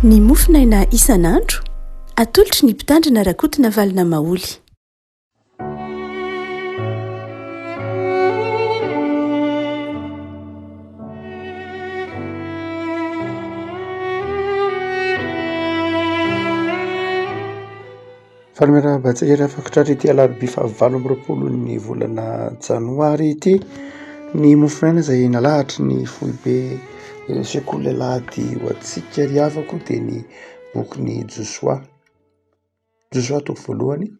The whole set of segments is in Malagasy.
Ny mofonaina isan'andro, atolotry ny Mpitandrina Rakotonavalona Maholy. Faly miarahaba antsika rehefa tratra ity alarobia fahavalo amby roapolo ny volana janoary ity. Ny mofonaina izay nalahatry ny foibe sekoly alahady ho antsika ry havako dia ny bokin'i Josoa. Josoa toko voalohany,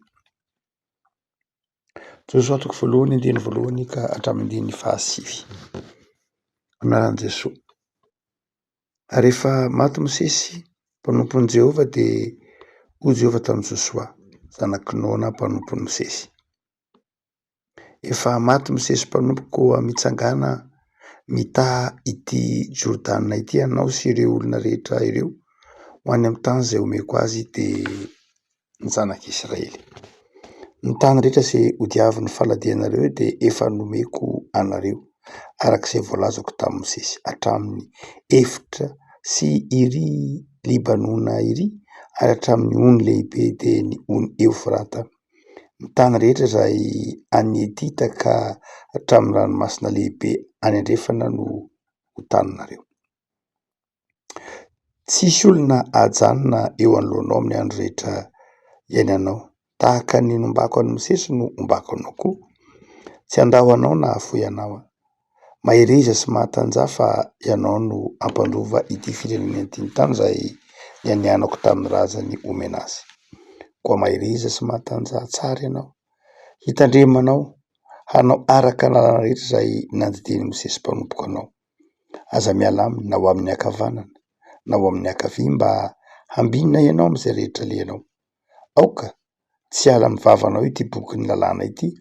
Josoa toko voalohany andininy voalohany ka hatramin'ny andininy fahasivy. Amin'ny anaran'i Jesoa. Ary rehefa maty Mosesy, mpanompon'i Jehovah, dia hoy Jehovah tamin'i Josoa, zanak'i Nona mpanompon'i Mosesy, Efa maty Mosesy mpanompoko, koa mitsangàna mitaha ity Jordana ity ianao sy ireo olona rehetra ireo ho any amin'ny tany izay omeko azy, dia ny zanak'Israely. Ny tany rehetra izay hodiavin'ny faladianareo dia efa nomeko anareo, araka izay voalazako tamin'i Mosesy, hatramin'ny efitra sy iry Libanona iry, ary hatramin'ny ony lehibe dia ny ony Eofrata. Ny tany rehetra izay any Hetita ka hatramin'ny ranomasina lehibe any andrefana no ho taninareo. Tsy hisy olona hajanona eo anoloanao amin'ny andro rehetra iainanao. Tahaka ny nombako an'i Mosesy no hombako anao koa. Tsy handao anao na hahafoy anao aho. Mahereza sy mahatanjaha fa ianao no hampandova ity firenena ity ny tany izay nianianako tamin'ny razany homena azy. Koa mahereza sy mahatanjaha tsara ianao. Hitandremanao hanao araka ny lalàna rehetra izay nandidian'i Mosesy mpanompoko anao. Aza miala aminy na ho amin'ny ankavanana na ho amin'ny ankavia mba hambinina ianao amin'izay rehetra alehanao. Aoka tsy hiala amin'ny vavanao ity bokin'ny lalàna ity,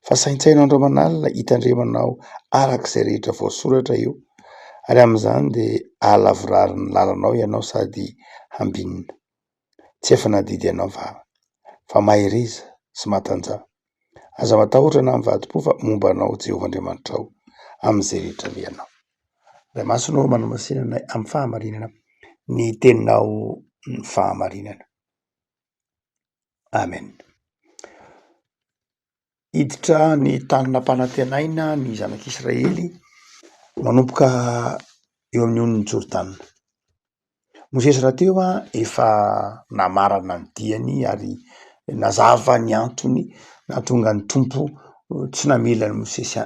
fa saintsaino andro aman'alina hitandremanao araka izay rehetra voasoratra eo, ary amin'izany dia hahalavorary ny lalanao ianao sady hambinina. Tsy efa nadidy anao va? Fa mahereza sy matanjaha. Aza matahotra na mivadi-po fa momba anao Jehovah Andriamanitrao amin'izay rehetra alehanao. Ray Masina ô, manamasina anay amin'ny fahamarinana ny teninao ny fahamarinana. Amen. Hiditra ny tany nampanantenaina ny zanak'Israely manomboka eo amin'ny onin'i Jordana. Mosesy rahateo efa namarana ny diany ary nazava ny antony nahatonga ny Tompo tsy namela an'i Mosesy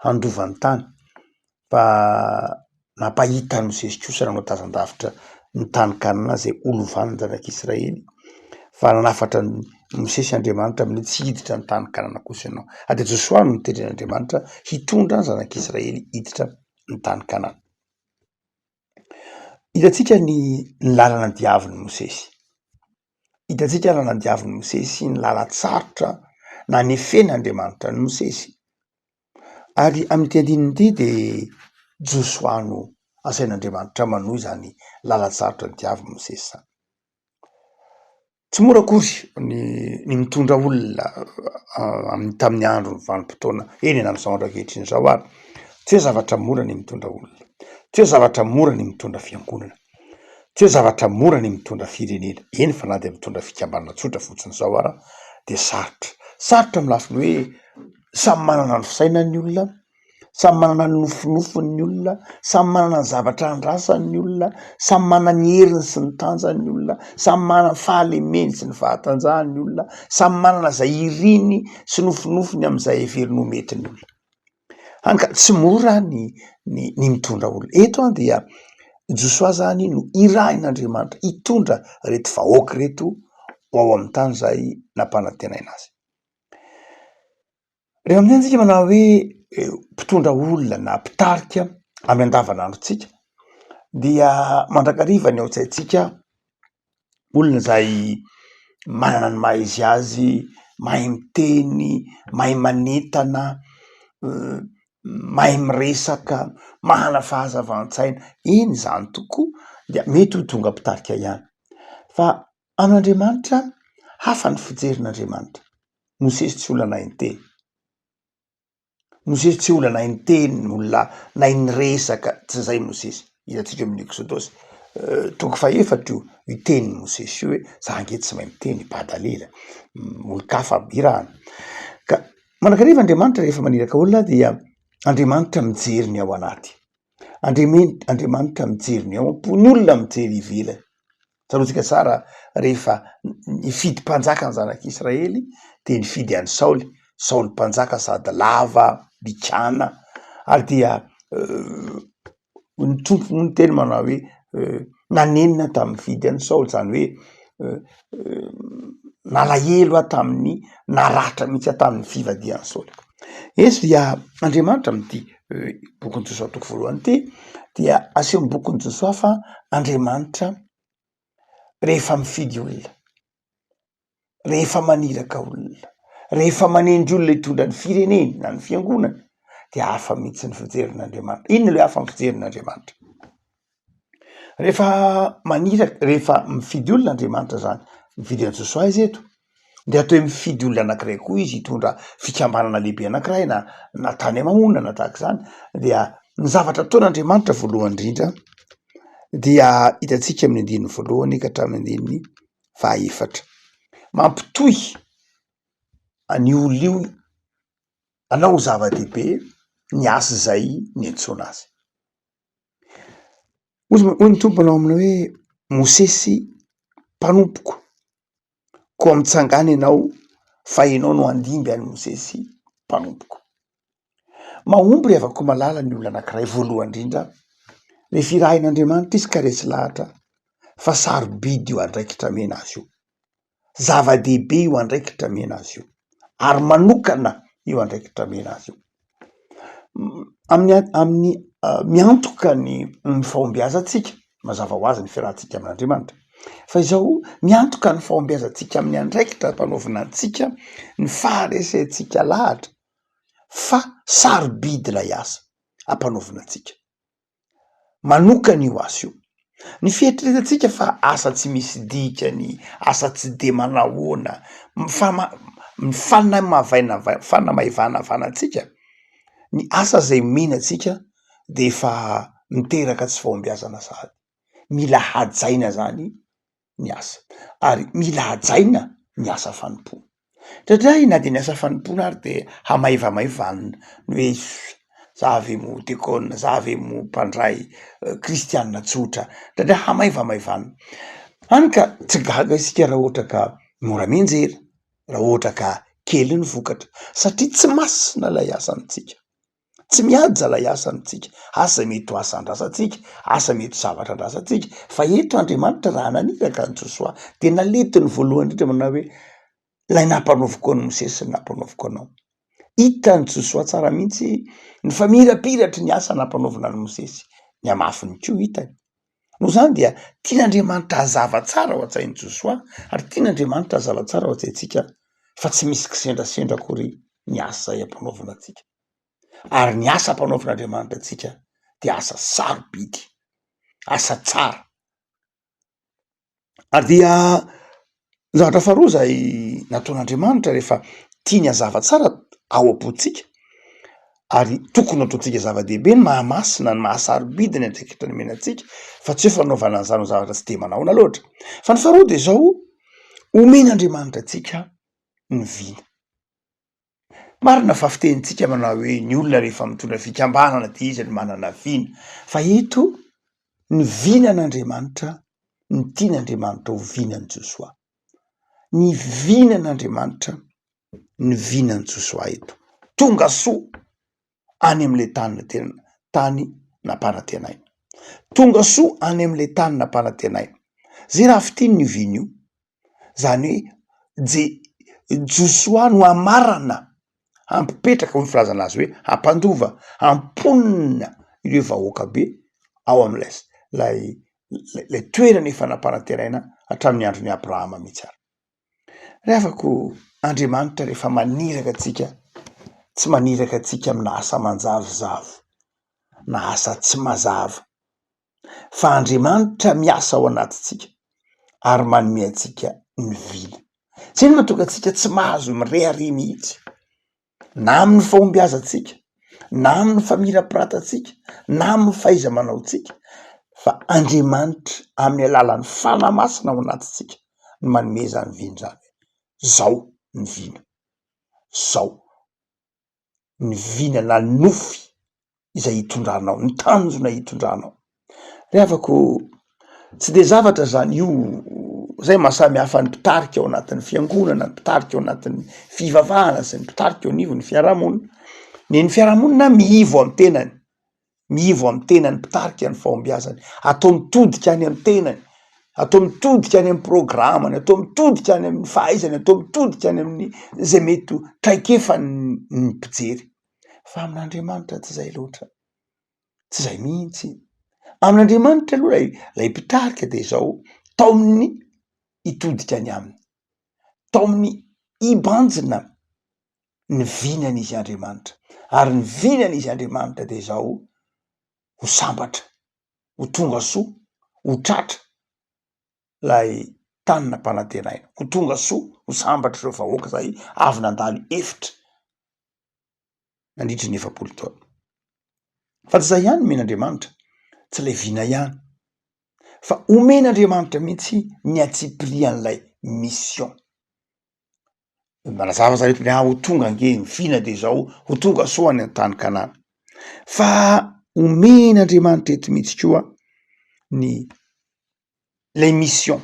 handova ny tany fa nampahita an'i Mosesy kosa nanao tazan-davitra ny tany Kanana izay ho lovan'ny zanak'Israely fa nanafatra an'i Mosesy Andriamanitra amin'ny tsy hiditra ny tany Kanana kosa ianao. Ary dia Josoa no notendren'Andriamanitra hitondra ny zanak'Israely hiditra ny tany Kanana. Hitantsika ny lalana diavin'i Mosesy. Hitantsika ny lalana diavin'i Mosesy, ny lalan-tsarotra nanefen'Andriamanitra an'i Mosesy. Ary amin'ity andininy ity dia Josoa no asain'Andriamanitra manohy izany lalan-tsarotra nodiavin'i Mosesy izany. Tsy mora akory ny ny mitondra olona amin'ny tamin'ny andron'ny vanim-potoana, eny na amin'izao andro ankehitriny izao ary. Tsy hoe zavatra mora ny mitondra olona, tsy hoe zavatra mora ny mitondra fiangonana, tsy hoe zavatra mora ny mitondra firenena, eny fa na dia mitondra fikambanana tsotra fotsiny izao ara dia sarotra. Sarotra amin'ny lafiny hoe samy manana ny fisainany ny olona, Samy manana ny nofinofiny ny olona, samy manana ny zavatra andrasany ny olona, samy manana ny heriny sy ny tanjany ny olona, samy manana ny fahalemeny sy ny fahatanjahany ny olona, samy manana izay iriny sy nofinofiny amin'izay heveriny ho mety ny olona. Hany ka tsy mora ny ny ny mitondra olona. Eto an dia Josoa zany no irahin'Andriamanitra hitondra ireto vahoaka ireto ho ao amin'ny tany izay nampanantenaina azy. Rehefa miteny isika manao hoe mpitondra olona na mpitarika amin'ny andavanandrontsika dia mandrakariva ny ao an-tsaintsika olona izay manana ny maha izy azy, mahay miteny, mahay manentana, mahay miresaka, manana fahazavan-tsaina, eny izany tokoa dia mety ho tonga mpitarika ihany fa amin'Andriamanitra hafa ny fijerin'Andriamanitra. Mosesy tsy olona nahay niteny. Mosesy tsy olona nahay niteny, olona nahay niresaka, tsy zay Mosesy. Hitantsika eo amin'ny Eksodosy. toko fahefatra io, io tenin'i Mosesy io hoe za ange tsy mahay miteny, bada lela, olon-kafa irahana. Ka mandrakariva Andriamanitra rehefa maniraka olona dia Andriamanitra mijery ny ao anaty, Andriamanitra mijery ny ao am-po, ny olona mijery ivelany. Tsaroantsika tsara rehefa nifidy mpanjaka ny zanak'Israely dia nifidy an'i Saoly, Saoly mpanjaka sady lava bikàna ary dia ny Tompo moa niteny manao hoe nanenina tamin'ny nifidy an'i Saoly, zany hoe nalahelo aho tamin'ny naratra mihitsy aho tamin'ny fivadihan'i Saoly. Eto dia Andriamanitra amin'ity bokin'i Josoa toko voalohany ity dia asehon'ny bokin'i Josoa fa Andriamanitra rehefa mifidy olona, rehefa maniraka olona, rehefa manendry olona hitondra ny fireneny na ny fiangonany dia hafa mihitsy ny fijerin'Andriamanitra. Inona le hafa ny fijerin'Andriamanitra? Rehefa maniraka, rehefa mifidy olona Andriamanitra zany, mifidy an'i Josoa izy eto, de atao hoe mifidy olona anankiray koa izy hitondra fikambanana lehibe anankiray na na tany ama-monina na tahaka izany, dia ny zavatra ataon'Andriamanitra voalohany indrindra dia hitantsika amin'ny andininy voalohany ka hatramin'ny andininy fahaefatra. Mampitohy an'io olona io anao ho zava-dehibe ny asa izay niantsoana azy. Hoy hoy ny Tompo manao aminy hoe Mosesy mpanompoko, koa mitsangàna ianao fa ianao no handimby an'i Mosesy mpanompoko. Mahomby ry havako malala ny olona anankiray voalohany indrindra, rehefa irahin'Andriamanitra izy ka resy lahatra fa sarobidy io andraikitra omena azy io, zava-dehibe io andraikitra omena azy io ary manokana io andraikitra omena azy io. Amin'ny amin'ny miantoka ny ny fahombiazantsika, mazava ho azy ny fiarahantsika amin'Andriamanitra, fa izao miantoka ny fahombiazantsika amin'ny andraikitra ampanaovina antsika ny faharesentsika lahatra fa sarobidy ilay asa ampanaovina antsika. Manokana io asa io. Ny fieritreretantsika fa asa tsy misy dikany, asa tsy de manahoana, mifama- mifanamavainavai- fanamaivanavana antsika, ny asa zay omena antsika de efa miteraka tsy fahombiazana sahady. Mila hajaina zany ny asa ary mila hajaina ny asa fanompoana. Indraindray na de ny asa fanompoana ary de hamaivamaivanina ny hoe za ve moa dekona, za ve moa mpandray kristianina tsotra, indraindray hamaivamaivanina. Hany ka tsy gaga isika raha ohatra ka mora mianjera, raha ohatra ka kely ny vokatra satria tsy masina ilay asa amintsika. Tsy mihaja ilay asa amintsika, asa mety ho asa andrasantsika, asa mety ho zavatra andrasantsika, fa eto Andriamanitra raha naniraka an'i Josoa de nalentiny voalohany indrindra manao hoe ilay nampanaoviko an'i Mosesy no nampanaoviko anao. Hitan'i Josoa tsara mihitsy ny famirapiratry ny asa nampanaovina an'i Mosesy, ny hamafiny koa hitany. Noho izany dia tian'Andriamanitra hazava tsara ao an-tsain'i Josoa ary tian'Andriamanitra hazava tsara ao an-tsaintsika fa tsy misy kisendrasendra akory ny asa izay ampanaovina antsika. Ary ny asa ampanaovin'Andriamanitra antsika dia asa sarobidy, asa tsara. Ary dia ny zavatra faharoa izay nataon'Andriamanitra rehefa tiany hazava tsara ao am-pontsika ary tokony ataontsika zava-dehibe ny mahamasina ny mahasarobidy ny andraikitra nomena antsika fa tsy hoe fanaovana an'izany ho zavatra tsy de manahoana loatra. Fa ny faharoa de zao, omen'Andriamanitra antsika ny vina. Marina fa fitenintsika manao hoe ny olona rehefa mitondra fikambanana dia izy no manana vina, fa eto ny vinan'Andriamanitra no tian'Andriamanitra ho vinan'i Josoa. Ny vinan'Andriamanitra ny vinan'i Josoa eto. Tonga soa any amin'ilay tany tena tany nampanantenaina. Tonga soa any amin'ilay tany nampanantenaina. Zay raha fintinina io vina io. Zany hoe Je- Josoa no hamarana, hampipetraka hoy ny filazana azy hoe hampandova, hamponina ireo vahoaka be ao am'lay s- lay lay toerana efa nampanantenaina hatramin'ny andron'i Abrahama mihitsy ary. Ry havako, Andriamanitra rehefa maniraka antsika, tsy maniraka antsika amina asa manjavozavo na asa tsy mazava. Fa Andriamanitra miasa ao anatintsika ary manome antsika ny vina. Zay no mahatonga antsika tsy mahazo mirehareha mihitsy na amin'ny fahombiazantsika na amin'ny famirapiratantsika na amin'ny fahaiza-manaontsika. Fa Andriamanitra amin'ny alalan'ny Fanahy Masina ao anatintsika no manome izany vina izany hoe zao ny vina, zao ny vina na nofy izay hitondranao, ny tanjona hitondranao. Ry havako, tsy de zavatra zany io, zay maha samy hafa ny mpitarika ao anatin'ny fiangonana, ny mpitarika ao anatin'ny fivavahana sy ny mpitarika eo anivon'ny fiarahamonina. Ny an'ny fiarahamonina miivo amy tenany, miivo amy tenany mpitarika ny fahombiazany, atao mitodika any amy tenany, atao mitodika any amy programany, atao mitodika any amin'ny fahaizany, atao mitodika any amin'ny zay mety ho traikefany ny mpijery. Fa amin'Andriamanitra tsy zay loatra, tsy zay mihitsy. Amin'Andriamanitra aloha lay lay mpitarika de zao, taominy hitodika any aminy, taominy hibanjina ny vinan'izy Andriamanitra, ary ny vinan'izy Andriamanitra de zao, ho sambatra, ho tonga soa, ho tratra lay tany nampanantenaina, ho tonga soa, ho sambatra ireo vahoaka zay avy nandalo efitra. nandritry ny 40 taona. Fa tsy zay ihany nomen'Andriamanitra, tsy ilay vina ihany, fa omen'Andriamanitra mihitsy ny antsipirian'ilay mission. Manazava zany eto hoe ah ho tonga ange ny vina de zao, ho tonga soa any an-tany Kanana. Fa omen'Andriamanitra eto mihitsy koa ny lay mission,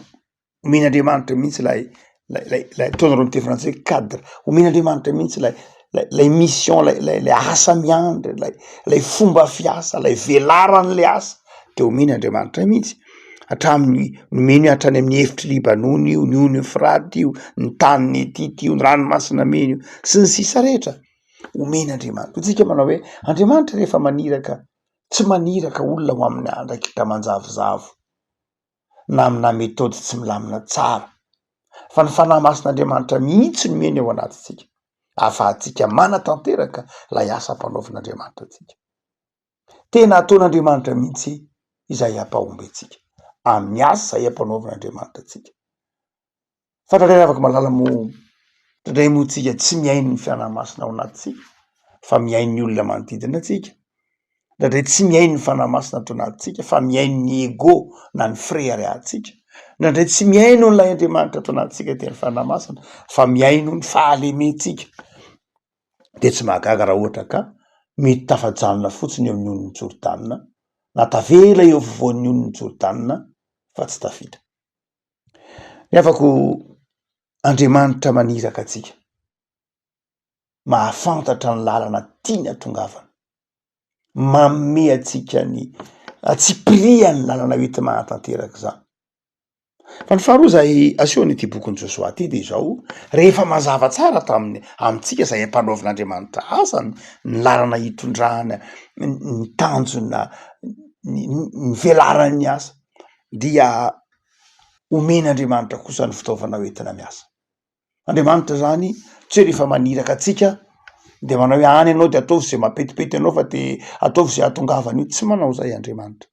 omen'Andriamanitra mihitsy lay lay lay lay ataonareo amy teny frantsay hoe cadre, omen'Andriamanitra mihitsy lay lay lay mission lay lay lay asa miandry, lay lay fomba fiasa, lay velaran'le asa de omen'Andriamanitra mihitsy, hatramin'ny nomeny hatrany amin'ny efitr'i Libanona io, ny ony Eofrata io, ny tanin'i Etita io, ny ranomasina mena io, sy ny sisa rehetra, omen'Andriamanitra. Hoy tsika manao hoe Andriamanitra rehefa maniraka tsy maniraka olona ho amin'ny andraikitra manjavozavo na amina methode tsy milamina tsara fa ny fanahy masin'Andriamanitra mihitsy no miheno ao anatintsika ahafahantsika manatanteraka ilay asa ampanaovin'Andriamanitra antsika. Tena ataon'Andriamanitra mihitsy izay hampahomby antsika amin'ny asa izay ampanaovin'Andriamanitra antsika. Fa indraindray ravaka malala moa, indraindray moa tsika tsy mihaino ny Fanahy Masina ao anatintsika fa mihaino ny olona manodidina antsika, indraindray tsy mihaino ny Fanahy Masina ato anatintsika fa mihaino ny ego na ny fireharehantsika, indraindray tsy mihaino an'ilay Andriamanitra ato anatintsika dia ny Fanahy Masina fa mihaino ny fahalementsika, de tsy mahagaga raha ohatra ka mety tafajanona fotsiny eo amin'ny onin'i Jordana na tavela eo afovoan'ny onin'i Jordana fa tsy tafita. Ny havako, Andriamanitra maniraka antsika, mahafantatra ny lalana tiany hatongavana, manome antsika ny antsipirihan'ny lalana ho enti-mahatanteraka izany. Fa ny faharoa izay asehon'ity bokin'i Josoa ity dia izao, rehefa mazava tsara tamin'ny amintsika izay ampanaovin'Andriamanitra asa ny lalana hitondrana ny tanjona, ny ny velaran'ny asa dia omen'Andriamanitra kosa ny fitaovana ho entina miasa. Andriamanitra zany tsy hoe rehefa maniraka antsika de manao hoe any ianao de ataovy zay mampetipety anao fa de ataovy zay ahatongavana io, tsy manao zay Andriamanitra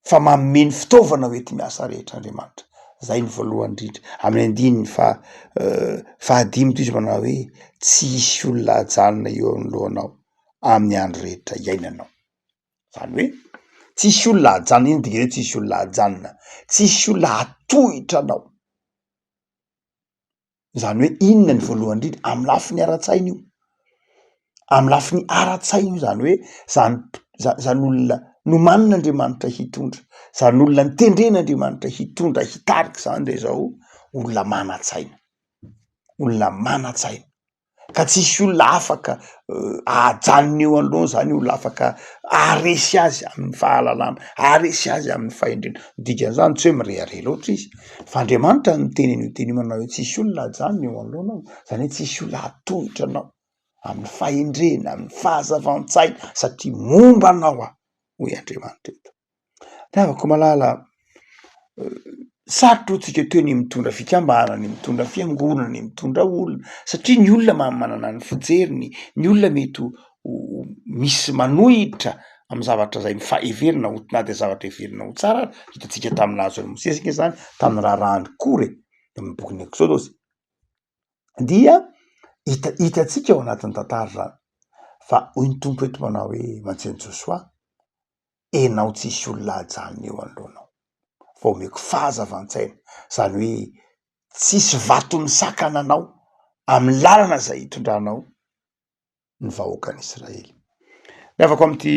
fa manome ny fitaovana ho enti-miasa rehetra Andriamanitra, zay ny voalohany indrindra. Amin'ny andininy faha fahadimy toy izy manao hoe tsy hisy olona hajanona eo anoloanao amin'ny andro rehetra iainanao. Zany hoe tsisy olona hajanona, ino dikany hoe tsisy olona hajanona? Tsisy olona hatohitra anao. Zany hoe inona ny voalohany indrindra amy lafiny ara-tsaina io, amy lafiny ara-tsaina io zany hoe zany za- zany olona nomanin'Andriamanitra hitondra, zany olona notendren'Andriamanitra hitondra hitarika zany de zao olona manan-tsaina, olona manan-tsaina. ka tsisy olona afaka ajanona eo anoloany zany olona afaka aharesy azy amin'ny fahalalana, aharesy azy amin'ny fahendrena, ny dikan'izany tsy hoe mirehareha loatra izy fa Andriamanitra no miteny an'io teny io manao hoe tsisy olona ajanona eo anoloanao, zany hoe tsisy olona hatohitra anao amin'ny fahendrena, amin'ny fahazavan-tsaina satria momba anao aho hoy Andriamanitra eto. Ry havako malala, sarotra hoy tsika teo ny mitondra fikambanana, ny mitondra fiangonana, ny mitondra olona satria ny olona manana ny fijeriny, ny olona mety ho misy manohitra amin'ny zavatra izay heverina ho na de zavatra heverina ho tsara ary, hitantsika tamin'ny nahazo an'i Mosesy ange zany tamin'ny raharahan'i Kora e, tamin'ny bokin'ny Eksodosy. Dia hita- hitantsika ao anatin'ny tantara zany fa hoy ny Tompo eto manao hoe mantsy an'i Josoa. Enao tsisy olona hajanona eo anoloanao fa omeko fahazavan-tsaina, zany hoe tsisy vato misakana anao amin'ny lalana izay hitondranao ny vahoakan'Israely. Ny havako amin'ity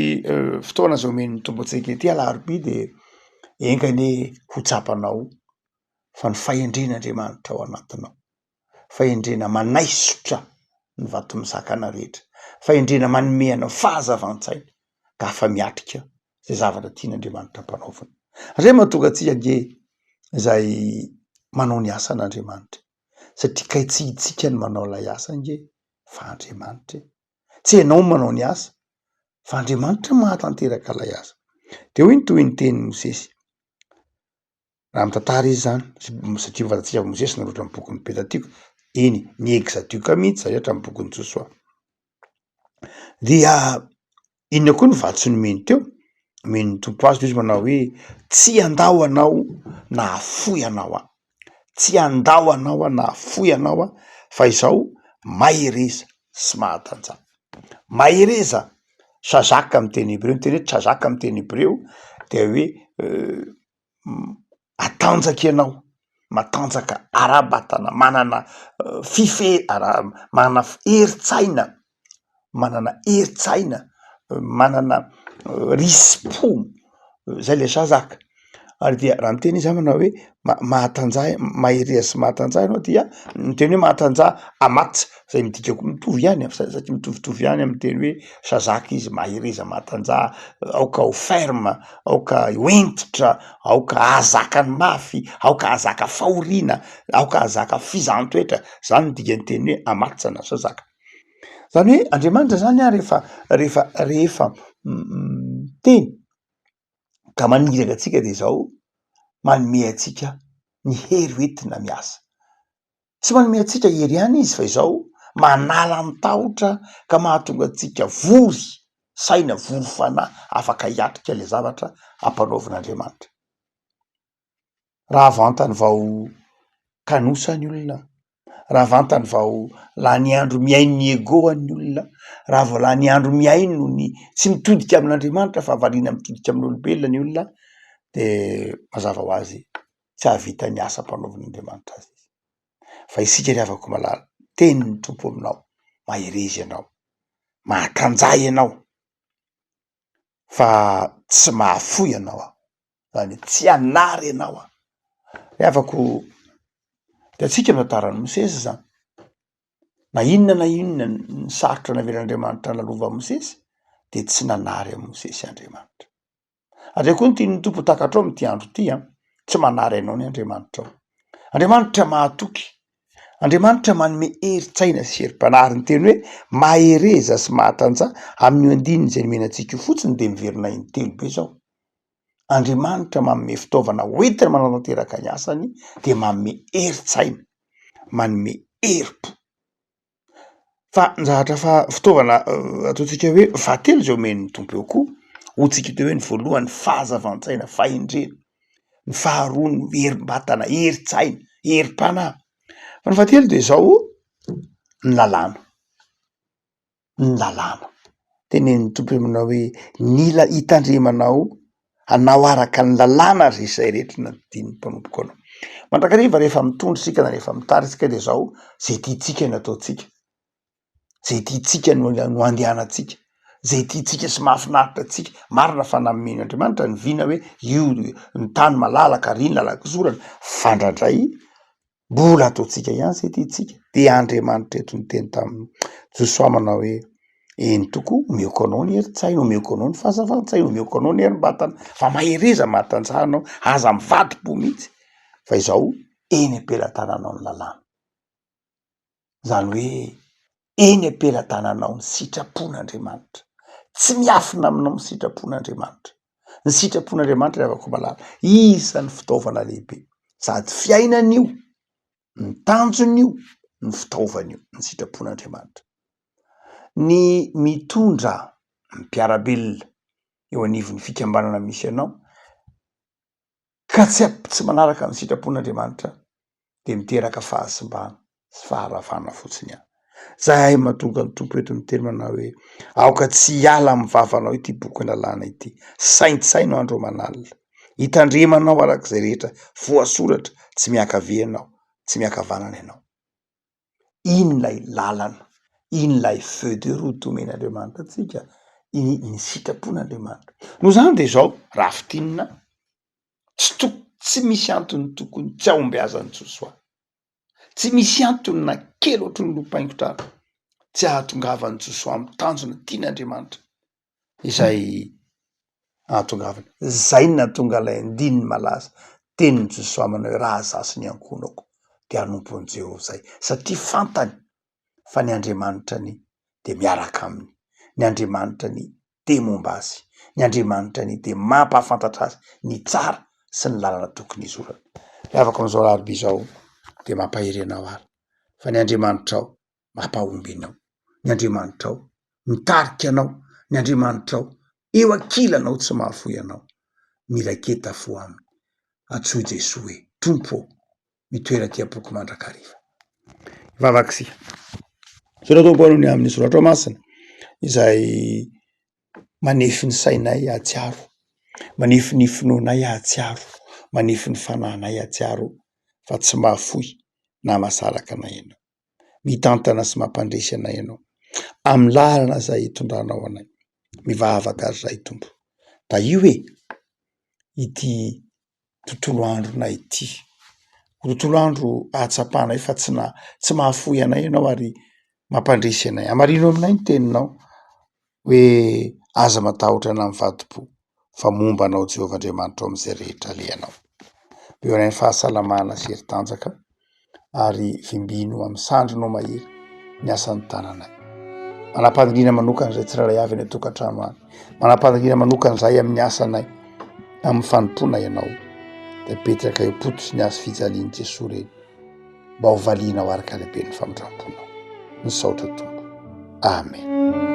fotoana izay omen'ny Tompo antsika ity alarobia dia enga anie ho tsapanao fa ny fahendren'Andriamanitra ao anatinao, fahendrena manaisotra ny vato misakana rehetra, fahendrena manome anao fahazavan-tsaina ka afa-miatrika izay zavatra tian'Andriamanitra ampanaovina. Izay mahatonga antsika ange izay manao ny asan'Andriamanitra satria kay tsy itsika no manao ilay asa ange fa Andriamanitra e. Tsy ianao no manao ny asa fa Andriamanitra mahatanteraka ilay asa. De hoy ny tohin'ny tenin'i Mosesy, raha mitantara izy zany satria fantatsika fa Mosesy nanoratra ny bokin'ny Pentatioka, eny ny Exatioka mihitsy zany hatramin'ny bokin'i Josoa. Dia inona koa ny vatsy nomeny teo? Nomen'ny Tompo azy izy manao hoe tsy handao anao na hahafoy anao aho, tsy handao anao aho na hahafoy anao aho fa izao mahereza sy mahatanjaha. Mahereza, chazak amin'ny teny hebreo, ny teny hoe chazak amin'ny teny hebreo dia hoe Matanjaka ianao, matanjaka ara-batana, manana fife- ara- manana herin-tsaina, manana herin-tsaina, manana risi-po, zay le zazaka. Ary dia raha miteny izy manao hoe ma- mahatanjaha, mahereza sy mahatanjaha ianao dia ny teny hoe mahatanjaha amat zay midika koa mitovy ihany satria mitovitovy ihany amin'ny teny hoe zazaka izy, mahereza mahatanjaha, aoka ho ferme. aoka ho hentitra, aoka hahazaka ny mafy, aoka hahazaka fahoriana, aoka hahazaka fizahan-toetra, zany no dikan'ny teny hoe amatsa na zazaka. Zany hoe Andriamanitra zany an rehefa rehefa rehefa miteny ka maniraka antsika de zao, manome antsika ny hery hoentina miasa. Tsy manome antsika hery ihany izy fa izao manala ny tahotra ka mahatonga antsika vory saina, vory fanahy, afaka hiatrika ilay zavatra ampanaovin'Andriamanitra. Raha vantany vao kanosa ny olona, raha vantany vao lany andro mihaino ny ego-ny ny olona, raha vao lany andro mihaino ny tsy mitodika amin'Andriamanitra fa variana mitodika amin'olombelona ny olona de mazava ho azy tsy hahavita ny asa ampanaovin'Andriamanitra azy izy. Fa isika ry havako malala, tenin'ny Tompo aminao, mahereza ianao, mahatanjaha ianao, fa tsy mahafoy anao aho, zany hoe tsy hanary anao aho. Ry havako, hitantsika ny tantaran'i Mosesy zany, na inona na inona ny sarotra navelan'Andriamanitra nalovan'i Mosesy, de tsy nanary an'i Mosesy Andriamanitra. Ary eo koa ny tian'ny Tompo ho takatrao amin'ity andro ity an, tsy manary anao ny Andriamanitrao. Andriamanitra mahatoky, Andriamanitra manome herin-tsaina sy herim-panahy, ary ny teny hoe mahereza sy mahatanjaha amin'io andininy izay nomena antsika io fotsiny dia miverina intelo be izao. Andriamanitra manome fitaovana hoentina manatanteraka ny asany dia manome herin-tsaina, manome herim-po. Fa ny zavatra fa fitaovana ataontsika hoe fahatelo izay omen'ny Tompo eo koa, hoy-tsika teo hoe ny voalohany fahazavan-tsaina, fahendrena, ny faharoa ny herim-batana, herin-tsaina, herim-panahy, fa ny fahatelo de zao ny lalàna, ny lalàna. Tenenin'ny Tompo aminao hoe mila hitandremanao hanao araka ny lalàna ry izay rehetra nandidian'ny mpanompoko anao. Mandrakariva rehefa mitondra isika na rehefa mitarika isika de zao, zay tiantsika no ataontsika, zay tiantsika no no andehanantsika, zay tiantsika sy mahafinaritra antsika. Marina fa nomen'Andriamanitra ny vina hoe io ny tany malalaka ary iny lalan-kizorana, fa ndraindray Mbola ataontsika ihany izay tiantsika. Dia Andriamanitra eto niteny tamin'i Josoa manao hoe, eny tokoa, omeko anao ny herin-tsaina, omeko anao ny fahazavan-tsaina, omeko anao ny herim-batana, fa mahereza mahatanjaha anao, aza mivadi-po mihitsy, fa izao eny am-pelatananao ny lalàna. Izany hoe eny am-pelatananao ny sitrapon'Andriamanitra. Tsy miafina aminao ny sitrapon'Andriamanitra. Ny sitrapon'Andriamanitra ry havako malala, isan'ny fitaovana lehibe sady fiainana io, ny tanjona io, ny fitaovana io, ny sitrapon'Andriamanitra. Ny mitondra ny mpiara-belona eo anivon'ny fikambanana misy anao ka tsy tsy manaraka ny sitrapon'Andriamanitra dia miteraka fahasimbana sy faharavana fotsiny ihany. Zahay mahatonga ny Tompo eto miteny manao hoe, aoka tsy hiala amin'ny vavanao ity bokin'ny lalàna ity, saintsaino andro aman'alina, hitandremanao araka izay rehetra voasoratra, tsy miankavia ianao, tsy miankavanana ianao. Iny ilay lalana, iny ilay feuille de route omen'Andriamanitra antsika, iny ny sitrapon'Andriamanitra. Noho izany dia izao, raha fintinina, tsy to- tsy misy antony tokony tsy hahombiazan'i Josoa. Tsy misy antony na kely ohatry ny lopaingotra ary tsy hahatongavan'i Josoa amin'ny tanjona tian'Andriamanitra izay ahatongavany. Zay no nahatonga ilay andininy malaza, tenin'i Josoa manao hoe raha izaho sy ny ankohonako dia hanompo an'i Jehovah izay, satria fantany fa ny Andriamanitrany dia miaraka aminy, ny Andriamanitrany dia momba azy, ny Andriamanitrany dia mampahafantatra azy ny tsara sy ny lalana tokony hizorana. Ry havako amin'izao alarobia izao dia mampahery anao ary fa ny Andriamanitrao mampahomby anao, ny Andriamanitrao mitarika anao, ny Andriamanitrao eo ankilanao tsy mahafoy anao. Miraketa fo aminy, antsoy Jesoa hoe Tompo ô, mitoera aty am-poko mandrakariva. Hivavaka isika. Misaotra Tompo noho ny amin'ny soratrao masina izay manefy ny sainay hahatsiaro, manefy ny finoanay hahatsiaro, manefy ny fanahinay hahatsiaro fa tsy mahafoy na mahasaraka anay ianao. Mitantana sy mampandresy anay ianao amin'ny lalana izay itondranao anay. Mivavaka ary izahay Tompo. Tahio e ity tontolo andronay ity, tontolo andro ahatsapanay fa tsy na- tsy mahafoy anay ianao ary mampandresy anay. Hamarino aminay ny teninao hoe aza matahotra na mivadi-po fa momba anao Jehovah Andriamanitrao amin'izay rehetra alehanao. Omeo anay ny fahasalamana sy hery tanjaka ary vimbino amin'ny sandrinao mahery ny asan'ny tananay. Manam-paniriana manokana izay tsirairay avy any an-tokantrano any. Manam-paniriana manokana izahay amin'ny asanay, amin'ny fanompoana ianao. Dia apetraka eo am-pototry ny hazo fijalian'i Jesoa ireny mba ho valianao araka ny haben'ny famindram-ponao. Misaotra Tompo. Amen.